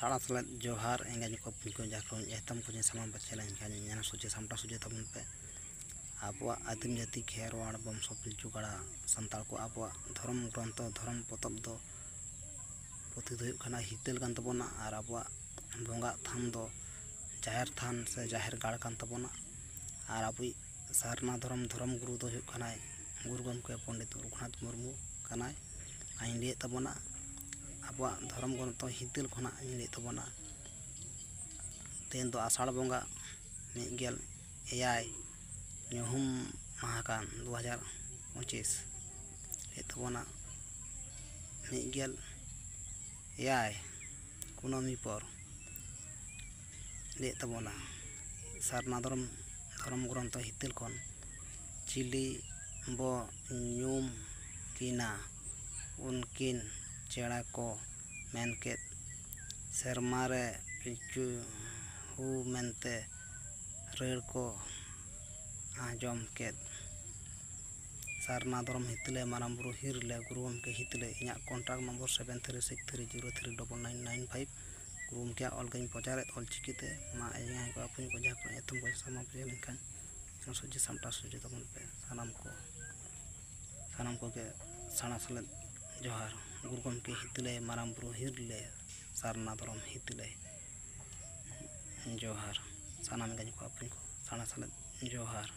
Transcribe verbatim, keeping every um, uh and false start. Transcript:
ᱥᱟᱲᱟ ᱥᱮᱞᱮᱫ ᱡᱚᱦᱟᱨ᱾ ᱮᱸᱜᱟᱧ ᱠᱚ ᱯᱩᱧᱠᱚ ᱡᱟᱦᱟᱸ ᱠᱚ ᱮᱛᱚᱢ ᱠᱚ ᱡᱮ ᱥᱟᱢᱟᱝ ᱯᱟᱪᱷᱮ ᱞᱮᱱᱠᱷᱟᱱ ᱧᱮᱞ ᱥᱚᱡᱷᱮ ᱥᱟᱢᱴᱟᱣ ᱥᱚᱡᱷᱮ ᱛᱟᱵᱚᱱ ᱯᱮ᱾ ᱟᱵᱚᱣᱟᱜ ᱟᱹᱫᱤᱢ ᱡᱟᱹᱛᱤ ᱠᱷᱮᱨᱣᱟᱲ ᱵᱚᱝᱥᱚ ᱯᱤᱞᱪᱩ ᱜᱟᱲᱟ ᱥᱟᱱᱛᱟᱲ ᱠᱚ ᱟᱵᱚᱣᱟᱜ ᱫᱷᱚᱨᱚᱢ ᱜᱨᱚᱱᱛᱷᱚ, ᱫᱷᱚᱨᱚᱢ ᱯᱚᱛᱚᱵ ᱫᱚ, ᱯᱩᱛᱷᱤ ᱫᱚ ᱦᱩᱭᱩᱜ ᱠᱟᱱᱟ ᱦᱤᱛᱟᱹᱞ ᱠᱟᱱ ᱛᱟᱵᱚᱱᱟ᱾ ᱟᱨ ᱟᱵᱚᱣᱟᱜ ᱵᱚᱸᱜᱟᱜ ᱛᱷᱟᱱ ᱫᱚ ᱡᱟᱦᱮᱨ ᱛᱷᱟᱱ ᱥᱮ ᱡᱟᱦᱮᱨ ᱜᱟᱲ ᱠᱟᱱ ᱛᱟᱵᱚᱱᱟ᱾ ᱟᱨ ᱟᱵᱚᱭᱤᱡ ᱥᱟᱨᱱᱟ ᱫᱷᱚᱨᱚᱢ ᱫᱷᱚᱨᱚᱢ ᱜᱩᱨᱩ ᱫᱚ ᱦᱩᱭᱩᱜ ᱠᱟᱱᱟᱭ ᱜᱩᱨᱩ ᱜᱚᱢᱠᱮ ᱯᱚᱱᱰᱤᱛ ᱨᱚᱜᱷᱩᱱᱟᱛᱷ ᱢᱩᱨᱢᱩ ᱠᱟᱱᱟᱭ᱾ ᱟᱨ ᱤᱧ ᱞᱟᱹᱭᱮᱫ ᱛᱟᱵᱚᱱᱟ, ᱟᱵᱚᱣᱟᱜ ᱫᱷᱚᱨᱚᱢ ᱜᱨᱚᱱᱛᱷᱚ ᱦᱤᱛᱟᱹᱞ ᱠᱷᱚᱱᱟᱜ ᱤᱧ ᱞᱟᱹᱭᱮᱫ ᱛᱟᱵᱚᱱᱟ, ᱛᱮᱦᱮᱧ ᱫᱚ ᱟᱥᱟᱲ ᱵᱚᱸᱜᱟ ᱢᱤᱫ ᱜᱮᱞ ᱮᱭᱟᱭ ᱧᱩᱦᱩᱢ ᱢᱟᱦᱟ ᱠᱟᱱ ᱫᱩ ᱦᱟᱡᱟᱨ ᱯᱚᱸᱪᱤᱥ᱾ ᱞᱟᱹᱭᱮᱫ ᱛᱟᱵᱚᱱᱟ ᱢᱤᱫ ᱜᱮᱞ ᱮᱭᱟᱭ ᱠᱩᱱᱟᱹᱢᱤ ᱯᱚᱨ ᱞᱟᱹᱭᱮᱫ ᱛᱟᱵᱚᱱᱟ, ᱥᱟᱨᱱᱟ ᱫᱷᱚᱨᱚᱢ, ᱫᱷᱚᱨᱚᱢ ᱜᱨᱚᱱᱛᱷᱚ ᱦᱤᱛᱟᱹᱞ ᱠᱷᱚᱱ, ᱪᱤᱞᱤ ᱵᱚ ᱧᱩᱢ ᱠᱤᱱᱟ ᱩᱱᱠᱤᱱ ᱪᱮᱬᱮ ᱠᱚ ᱢᱮᱱ ᱠᱮᱫ, ᱥᱮᱨᱢᱟ ᱨᱮ ᱯᱤᱞᱪᱩ ᱦᱩ ᱢᱮᱱᱛᱮ ᱨᱟᱹᱲ ᱠᱚ ᱟᱸᱡᱚᱢ ᱠᱮᱫ᱾ ᱥᱟᱨᱱᱟ ᱫᱷᱚᱨᱚᱢ ᱦᱤᱛᱟᱹᱞᱮ ᱢᱟᱨᱟᱝ ᱵᱩᱨᱩ ᱦᱤᱨᱞᱮ ᱜᱩᱨᱩ ᱜᱚᱢᱠᱮ ᱦᱤᱛᱟᱹᱞᱮ᱾ ᱤᱧᱟᱹᱜ contact number seven three six three zero three double nine nine five᱾ ᱜᱩᱨᱩ ᱜᱚᱢᱠᱮᱭᱟᱜ ᱚᱞ ᱜᱮᱧ ᱯᱨᱚᱪᱟᱨᱮᱫ ᱚᱞ ᱪᱤᱠᱤᱛᱮ᱾ ᱢᱟ ᱮᱸᱜᱟᱭ ᱠᱚ ᱟᱹᱯᱩᱧ ᱠᱚ ᱡᱟᱦᱟᱸ ᱠᱚ ᱮᱛᱚᱢ ᱠᱚ ᱥᱟᱢᱟᱝ ᱯᱟᱪᱷᱮ ᱞᱮᱱᱠᱷᱟᱱ ᱥᱚᱡᱷᱮ ᱥᱟᱢᱴᱟᱣ ᱥᱚᱡᱷᱮ ᱛᱟᱵᱚᱱ ᱯᱮ ᱥᱟᱱᱟᱢ ᱠᱚ, ᱥᱟᱱᱟᱢ ᱠᱚᱜᱮ ᱥᱟᱲᱟ ᱥᱮᱞᱮᱫ ᱡᱚᱦᱟᱨ᱾ ᱜᱩᱨᱩ ᱜᱚᱢᱠᱮ ᱦᱤᱛᱟᱹᱞᱮ ᱢᱟᱨᱟᱝ ᱵᱩᱨᱩ ᱦᱤᱨᱞᱮ ᱥᱟᱨᱱᱟ ᱫᱷᱚᱨᱚᱢ ᱦᱤᱛᱟᱹᱞᱮ ᱡᱚᱦᱟᱨ᱾ ᱥᱟᱱᱟᱢ ᱮᱸᱜᱟᱧ ᱠᱚ ᱟᱹᱯᱩᱧ ᱠᱚ ᱥᱟᱲᱟ ᱥᱮᱞᱮᱫ ᱡᱚᱦᱟᱨ᱾